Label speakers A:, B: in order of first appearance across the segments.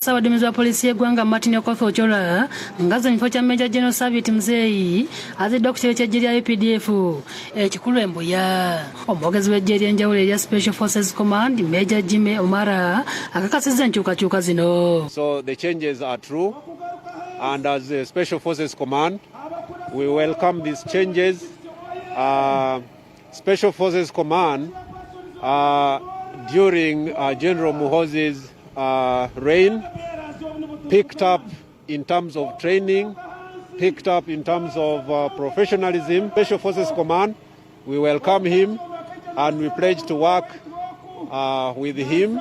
A: Ssaabaduumizi wa poliisi y'eggwanga Martin Okoth Ochola ng'azze mu kifo kya Major General Sabit Muzeeyi aziddwa ku kitebe ky'eggye lya UPDF ekikulu e Mbuya. Omwogezi w'eggye ery'enjawulo erya Special Forces Command Major Jimmy Omara akakasizza enkyukakyuka zino.
B: So the changes are true and as a Special Forces Command we welcome these changes. Special Forces Command during General Muhoozi's reign picked up in terms of training, picked up in terms of professionalism. Special Forces Command, we welcome him and we pledge to work with him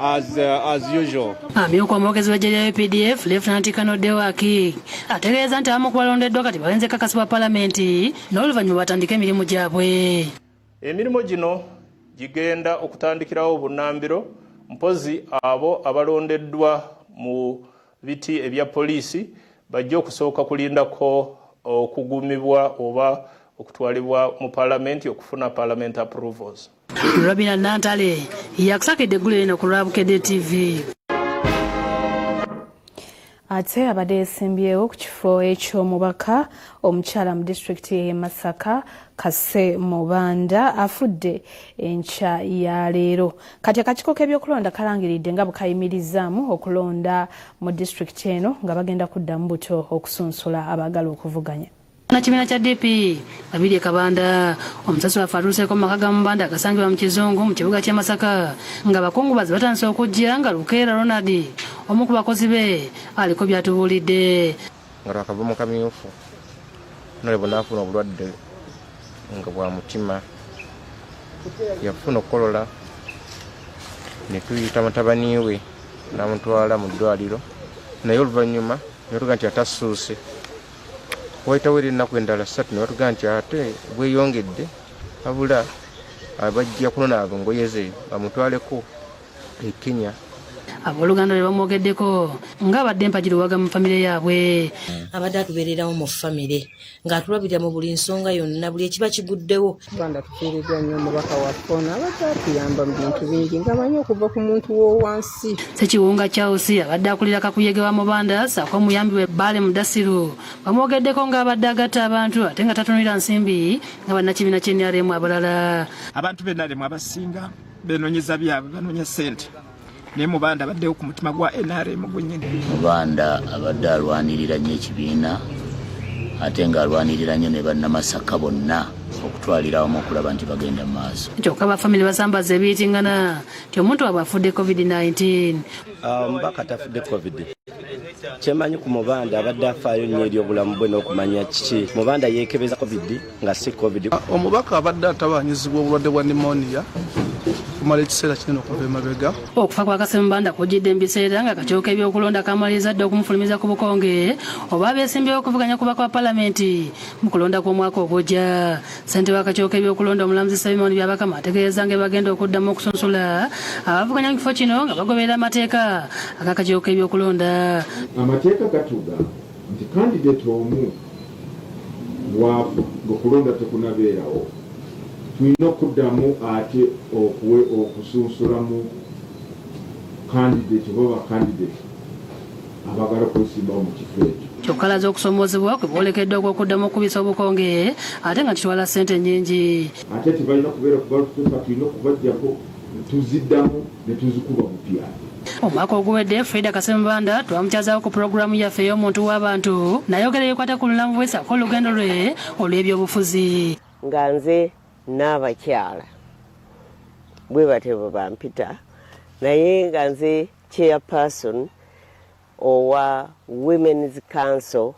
B: as usual.
A: Amyuka omwogezi w'eggye lya UPDF Lieutenant Colonel Deo Akiiki ategeeza nti abamu ku balondeddwa kati balinze kakasibwa palamenti n'oluvannyuma batandike emirimu gyabwe.
C: Emirimu gino gigenda okutandikirawo obunnambiro, mpozi abo abalondeddwa mu biti ebya poliisi bajja okusooka kulindako okugumibwa oba okutwalibwa mu palamenti okufuna parliament approvals.
A: Robina Nantale yakusakidde eggulu eno ku lwa Bukedde TV.
D: Ate abadde yesimbyewo ku kifo eky'omubaka omukyala mu disitulikiti y'e Masaka, Kase Mubanda, afudde enkya ya leero. Kati akakiiko k'ebyokulonda kalangiridde nga bwekayimirizaamu okulonda mu disitulikiti eno, nga bagenda kuddamu buto okusunsula abaagala okuvuganya.
A: Nakibiina kya DP Babirye Kabanda, omusasi waffe atuuseeko mu maka ga Mubanda agasangibwa mu Kizungu mu kibuga ky'e Masaka, nga abakungubazi batandise okujja, nga Lukeera Ronald, omu ku bakozi be, aliko byatubuulidde.
E: Nga twakava mu kamyufu, nolebo naafuna obulwadde nga bwa mutima, yafuna okukolola, ne tuyita mutabani we n'amutwala mu ddwaliro, naye oluvannyuma ne batuga nti atassuuse. Wayitawo era ennaku endala 3 ne batuga nti ate bweyongedde, wabula bajja kunonaaga ngoye ze bamutwaleko e Kenya.
A: Abooluganda lwe bamwogeddeko ng'abadde mpagiruwaga mu famire yaabwe.
F: Abadde atubeererawo mu famire, ng'atulabirira mu buli nsonga yonna, buli ekiba kiguddewo.
G: Banda tufiiriddwa nnyo omubaka waffe ono abadde atuyamba mu bintu bingi, ng'amanyi okuva ku muntu w'owansi.
A: Sekiwunga Charles abadde akulira kakuyege wa Mubanda ssaako omuyambi we Baale Mudasiru bamwogeddeko ng'abadde agatta abantu ate nga tatunulira nsimbi nga bannakibiina ky'NRM abalala.
H: Abantu b'NRM abasinga benoonyeza byabwe, banoonya ssente, naye Mubanda abaddewo ku mutima gwa NRM gwennyini.
I: Mubanda abadde alwanirira nnyo ekibiina, ate ng'alwanirira nnyo ne Bannamasaka bonna okutwalira awamu okulaba nti bagenda mu maaso.
A: Kyokka bafamire basambaza ebiyitingana nti omuntu waabwe afudde COVID-19.
J: Omubaka tafudde COVID. Kyemanyi ku Mubanda, abadde afaayo nnyo eri obulamu bwe n'okumanya kiki. Mubanda yeekebeza COVID nga si COVID.
K: Omubaka abadde atabaanyizibwa obulwadde bwa pneumonia kumala ekiseera kinene okuva emabega.
A: Okufa kwa Kasemubanda kujjidde mu biseera nga akakiiko k'ebyokulonda kamaliriza dda okumufulumiza ku bukonge oba beesimbyewo okuvuganya kubaka wa palamenti mu kulonda kw'omwaka ogujja. Ssentebe w'akakiiko k'ebyokulonda, omulamuzi Simon Byabakama, ategeeza nga bagenda okuddamu okusunsula abavuganya mu kifo kino nga bagoberera amateeka ag'akakiiko k'ebyokulonda.
L: Amateeka gatugamba nti candidate omu bwafa ng'okulonda tekunabeerawo, tulina okuddamu ate okuwe okusunsulamu candidate oba bacandidate abaagala okwesimbawo mu kifo ekyo.
A: Kyokka alaze okusoomoozebwa kwe boolekeddwa ogw'okuddamu okubisa obukonge ate nga kitwala ssente nnyingi.
L: Ate tebalina kubeera ku ballot paper, tulina okubajjako tuziddamu ne tuzikuba bupya.
A: Omwaka oguwedde Frida Kasemubanda twamukyazaako ku pulogulaamu yaffe ey'omuntu w'abantu, nayogera ebikwata ku bulamu bwe ssaako olugendo lwe olw'ebyobufuzi.
M: Nga nze n'abakyala bwe batyo bwe bampita, naye nga nze chairperson owa Women's Council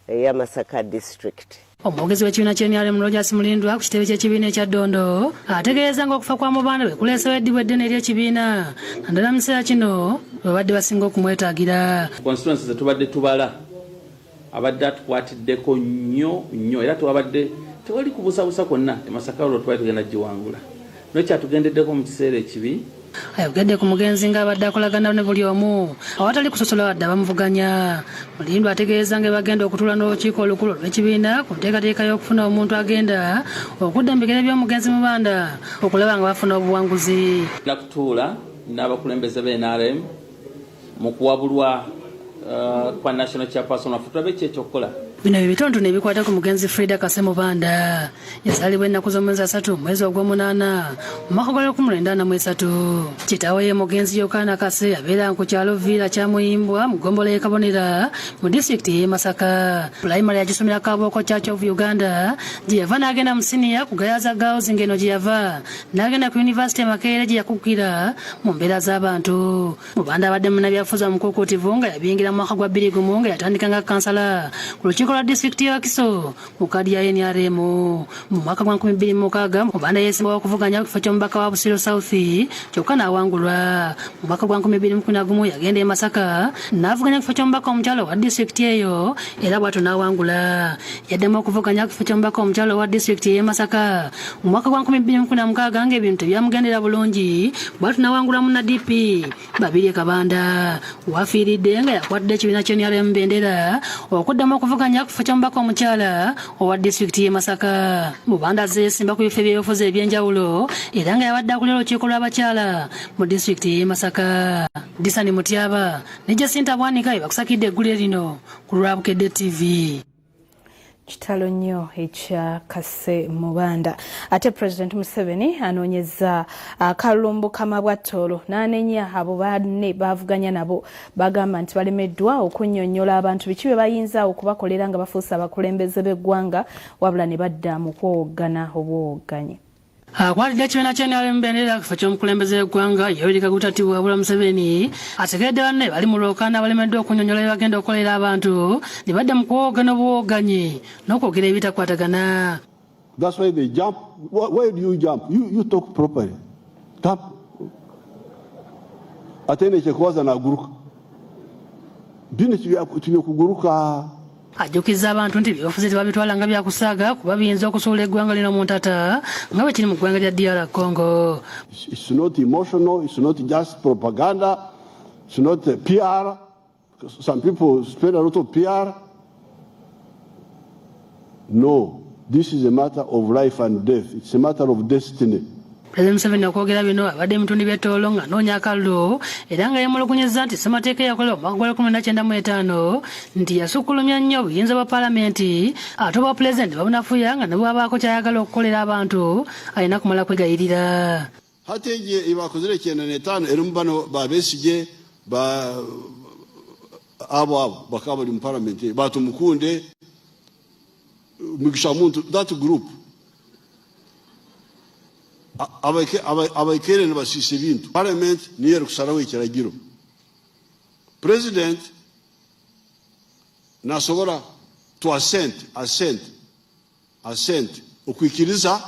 M: eya Masaka District.
A: Omwogezi w'ekibiina ky'NRM Rogers Mulindwa ku kitebe ky'ekibiina ekya Ddondo ategeeza ng'okufa kwa Mubanda bwe kuleesewo eddibu eddene eri ekibiina, naddala mu kiseera kino bwe babadde basinga okumwetaagira.
N: Constituency zetubadde tubala, abadde atukwatiddeko nnyo nnyo, era tewabadde tewali kubusabusa kwonna, e Masaka olwo twali tugenda giwangula, nokyatugendeddeko mu kiseera ekibi.
A: Ayogedde ku mugenzi ng'abadde akolagana ne buli omu awatali kusosola wadde abamuvuganya. Mulindwa ategeeza nga bagenda okutuula n'olukiiko olukulu olw'ekibiina ku nteekateeka y'okufuna omuntu agenda okudda mu bigere by'omugenzi Mubanda okulaba nga bafuna obuwanguzi.
N: Kutuula n'abakulembeze ba NRM. Mu kuwabulwa kwa National Chairperson waffe tulabe ki ekyokukola.
A: Bino bye bitonotono ebikwata ku mugenzi Frida Kase Mubanda. Yazaalibwa ennaku z'omwezi 3 mwezi ogw'omunaana mu mwaka gwa 1943. Kitaawe ye mugenzi Yokaana Kase abeera ku kyalo Villa Kyamuyimbwa mu ggombolola y'e Kabonera mu disitulikiti y'e Masaka. Pulayimale yagisomera Kabooko Church of Uganda gye yava n'agenda mu siniya ku Gayaza Girls ng'eno gye yava n'agenda ku yunivasite e Makerere gye yakukira mu mbeera z'abantu. Mubanda abadde munnabyabufuzi omukuukuutivu nga yabiyingira mu mwaka gwa 2001 nga yatandika nga kansala ku lukiiko lwa disitulikiti ya Wakiso ku kaadi ya NRM. Mu mwaka gwa 2006 Mubanda yeesimbawo okuvuganya ku kifo ky'omubaka wa Busiro South kyokka n'awangulwa. Mu mwaka gwa 2011 yagenda e Masaka n'avuganya ku kifo ky'omubaka omukyala owa disitulikiti eyo era bw'atyo n'awangula. Yaddamu okuvuganya ku kifo ky'omubaka omukyala owa disitulikiti y'e Masaka mu mwaka gwa 2016 ng'ebintu tebyamugendera bulungi bw'atyo n'awangula munna DP Babirye Kabanda. Wafiiridde nga yakwatidde ekibiina ky'e NRM bendera okuddamu okuvuganya ku kifo ky'omubaka omukyala owa disitulikiti y'e Masaka. Mubanda azze yeesimba ku bifo ebyobufuzi eby'enjawulo era nga yabadde akulira olukiiko lw'abakyala mu disitulikiti y'e Masaka. Disani Mutyaba ne Jacinta Bwanika be bakusakidde eggulire lino ku lwa Bukedde TV.
D: Kitalo nnyo ekya Kase Mubanda. Ate President Museveni anoonyezza akalumbu Kamabwa Tooro n'anenya abo banne baavuganya nabo bagamba nti balemeddwa okunnyonnyola abantu biki bye bayinza okubakolera nga bafuuse abakulembeze b'eggwanga wabula ne badda mu kwowoggana obwowogganyi.
A: Akwatidde ekibiina kya NRM bendera ku kifo ky'omukulembeze w'eggwanga Yoweri Kaguta Tibuhaburwa Museveni ategeredde banne bali mu lwokaano abalemeddwa okunnyonnyola bye bagenda okukolera abantu ne badda mu kuwowoggana obuwowogganyi n'okwogera ebitakwatagana.
O: That's why they jump. Why do you jump? You talk properly. Tap. Ate nekyekubaza naguruka. Bino tibyokuguruka.
A: Ajjukizza abantu nti ebyobufuzi tebabitwala nga byakusaaga kuba biyinza okusuula eggwanga lino mu ntata nga bwe kiri mu ggwanga lya DR Congo.
O: It's not emotional, it's not just propaganda, it's not PR. Some people spend a lot of PR. No, this is a matter of life and death. It's a matter of destiny.
A: Pulezidenti Museveni okwogera bino abadde mu bitundu by'e Tooro ng'anoonya akalulu era nga yeemulugunyizza nti ssemateeka eyakolebwa mu mwaka gwa 1995 nti yasukkulumya nnyo obuyinza bwa palamenti ate obwa pulezidenti babunafuya nga ne bw'abaako ky'ayagala okukolera abantu alina kumala kwegayirira.
O: Hati egyo ei baakozire 95 erimu bano ba Besigye ba abo abo bakaba bari omu paramenti ba Tumukunde Mugisha Muntu that group abaikaire nibasiisa ebintu. Parliament niyo erikusaraho ekiragiro. President nasobora to assent, assent, assent, okwikiriza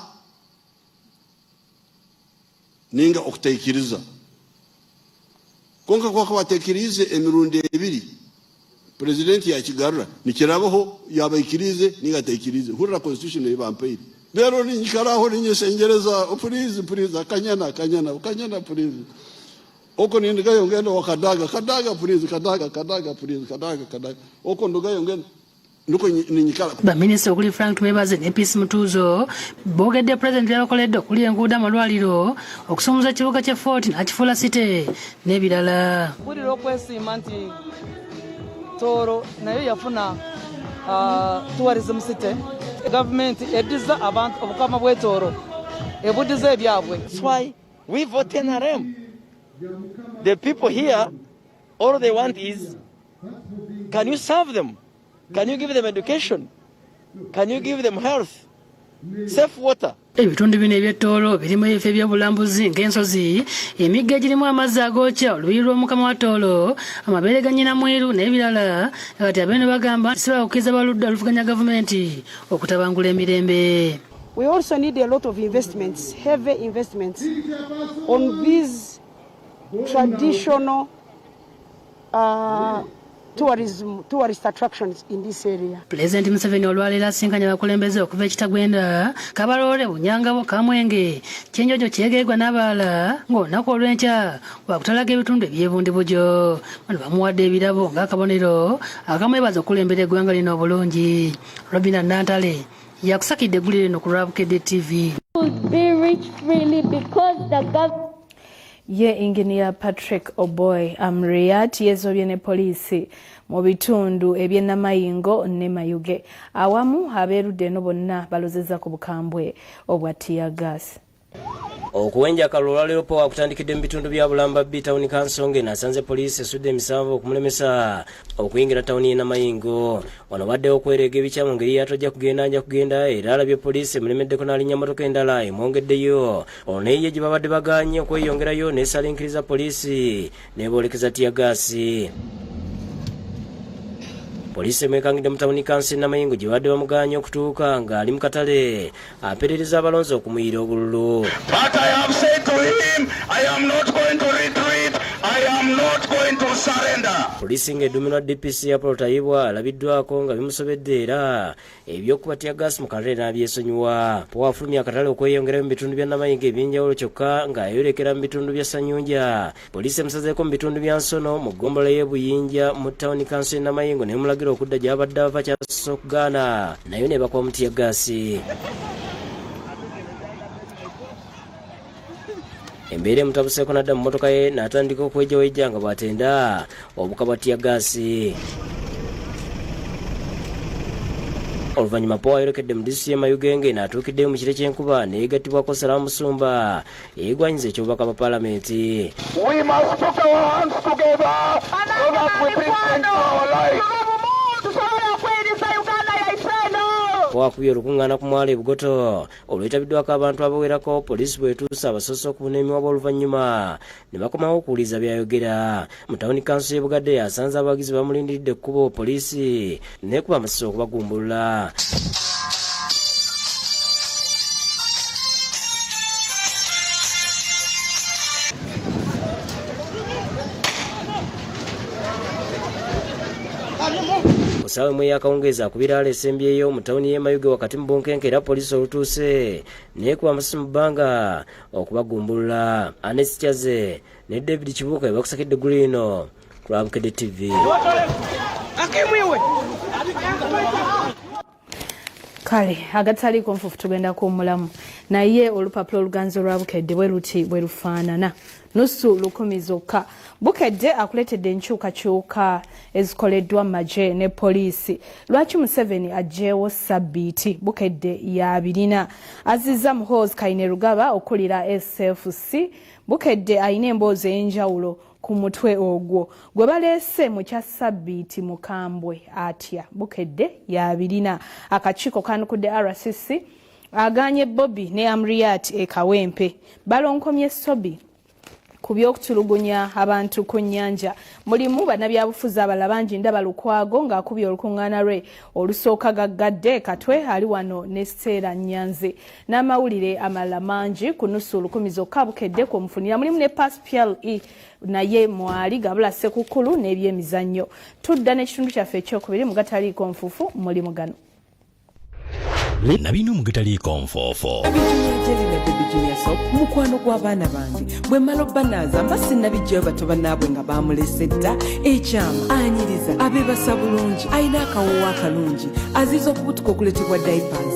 O: ninga okutaikiriza. Kwonka ku akuba ataikiriize emirundi ebiri, Purezidenti yaakigarura, nikirabaho yaaba aikiriize ninga ataikiriize. Hurira Constitution ei bampaire. Reero niinyikara aho niinyeshengyereza, puriizi, puriizi, akanyana, akanyana, akanyana, puriizi. Okwo nindugayo ngenda owa Kadaga, Kadaga, puriizi, Kadaga, Kadaga, puriizi, Kadaga, Kadaga. Okwo ndugayo ngenda. Nikwo niinyikara.
A: Baminisita okuli Frank Tumwebaze ne Peace Mutuuzo boogedde Pulezidenti by'abakoledde okuli enguudo, amalwaliro, okusumuuza ekibuga ky'e Fort n'akifuula city n'ebirala.
P: Mpulira okwesiima nti Tooro nayo yafuna tourism city. Gavumenti eddiza abantu Obukama bw'e Tooro ebuddiza ebyabwe.
Q: That's why we vote NRM. The people here, all they want is, can you serve them? Can you give them education? Can you give them health? Safe water?
A: Ebitundu bino eby'e Tooro birimu ebifo eby'obulambuzi ng'ensozi, emigga egirimu amazzi agookya, olubiri lw'Omukama wa Tooro, amabeere ga Nnyina Mwiru n'ebirala. Kati abeeno bagamba nti si bakukkiriza ba ludda oluvuganya gavumenti okutabangula emirembe.
R: We also need a lot of investments, heavy investments on these traditional tourism, tourist attractions in this area.
A: Pulezidenti Museveni olwaleero asinkanye abakulembeze okuva e Kitagwenda, Kabarole, Bunyangabo, Kamwenge, Kyenjojo, Kyegegwa n'abalala ng'olunaku olw'enkya wakutalaga ebitundu eby'ebundibugyo. Bano bamuwadde ebirabo ng'akabonero akamwebaza okukulembera eggwanga lino obulungi. Robina Nantale yakusakidde eggulire lino ku lwa Bukedde TV.
S: Be rich freely because the government.
D: Ye Engineer Patrick Oboy Amriat yeezobye ne poliisi mu bitundu eby'e Namayingo ne Mayuge. Awamu abeerudde eno bonna balozezza ku bukambwe obwa tear gas.
S: Okuwenja akalulu olwaleero Power akutandikidde mu bitundu bya Bulamba B Town Council ng'eno asanze poliisi esudde emisanvu okumulemesa okuyingira tawuni y'e Namayingo. Wano baddewo okwereega ebikyamu ngeri yatojja kugenda nja kugenda era alabye poliisi emulemeddeko n'alinnya mmotoka endala emwongeddeyo. Ono neyiye gye babadde bagaanye okweyongerayo n'esalinkiriza poliisi n'eboolekeza ttiyagaasi. Poliisi emwekangidde mu tawuni kansi Namayingo gye babadde bamugaanye okutuuka ng'ali mu katale aperereza abalonzi okumuyira obululu.
T: But I have said to him, I am not going to retreat, I am not going to surrender.
S: Poliisi ng'eddumirwa DPC Apollo Tayibwa alabiddwako nga bimusobedde era ebyokuba teargas mu katale n'abyesonyiwa. Power afulumya akatale okweyongerayo mu bitundu bya Namayingo eby'enjawulo kyokka ng'ayolekera mu bitundu bya Sanyunja. Poliisi emusazeeko mu bitundu bya Nsono mu ggombolola y'e Buyinja mu tawuni kanso y'e Namayingo n'emulagira okudda gy'abadde ava ky'asoose okugaana nayo n'ebakuba mu ttiyaggaasi. Embeera emutabuseeko n'adda mu mmotoka ye n'atandika okwejawejja nga bw'atenda obuka bwa ttiyaggaasi. Oluvannyuma Power ayolekedde mu disitulikiti y'e Mayugenge n'atuukiddeyo mu kire ky'enkuba ne yeegattibwako Salaamu Musumba eyeegwanyiza eky'obubaka bwa Paalamenti.
T: We must put our hands together so that we bring change to our lives.
S: Power akubye olukuŋŋaana ku mwalo e Bugoto olwetabiddwako abantu abawerako poliisi bw'etuuse abasoose okubuna emiwabo oluvannyuma ne bakomawo okuwuliriza by'ayogera. Mu tawuni kanso y'e Bugadde asanze abawagizi bamulindiridde ekkubo poliisi n'ekuba amasasi okubagumbulula. Ku ssaawa emu ey'akawungeezi akubira ala esembyeyo mu tawuni y'e Mayuge wakati mu bunkenke era poliisi olutuuse n'ekuba amasasi mu bbanga okubagumbulula. Anes Kyaze ne David Kibuuka be bakusakidde Gulino ku lwa Bukedde TV.
D: Kale agataliiko nfuufu tugenda kuwummulamu naye olupapula oluganzi olwa Bukedde bwe luti bwe lufaanana. Nusu lukumi zokka. Bukedde akuleetedde enkyukakyuka ezikoleddwa mu magye ne poliisi. Lwaki Museveni aggyewo ssabbiiti? Bukedde y'abirina. Azizza Muhoozi Kainerugaba okulira SFC. Bukedde alina emboozi ey'enjawulo ku mutwe ogwo gwe baleese mu kya ssabbiiti mukambwe atya? Bukedde y'abirina. Akakiiko kaanukudde RCC agaanye Bobi ne Amriat e Kawempe. Balonkomye Sobi ku by'okutulugunya abantu ku nnyanja. Mulimu bannabyabufuzi abalala bangi ndaba Lukwago ng'akubye olukuŋŋaana lwe olusooka gaggadde e Katwe ali wano ne Stella Nyanzi n'amawulire amalala mangi ku nusu lukumi zokka Bukedde kw'omufunira. Mulimu ne Pass PLE naye mwali Gabula Ssekukkulu n'ebyemizannyo. Tudda n'ekitundu kyaffe ekyokubiri mu gataliiko nfuufu mulimu gano.
U: Nabino mu gataliiko nfuufu.
V: Baby Junior Jelly ne Baby Junior Soap mukwano gw'abaana bange. Bwe mmala obbanaaza mba sinnabijjayo bato bannaabwe nga baamulese dda. Ekyama anyiriza, abeebasa bulungi, alina akawoowo akalungi, aziiza okubutuka okuleetebwa diapers.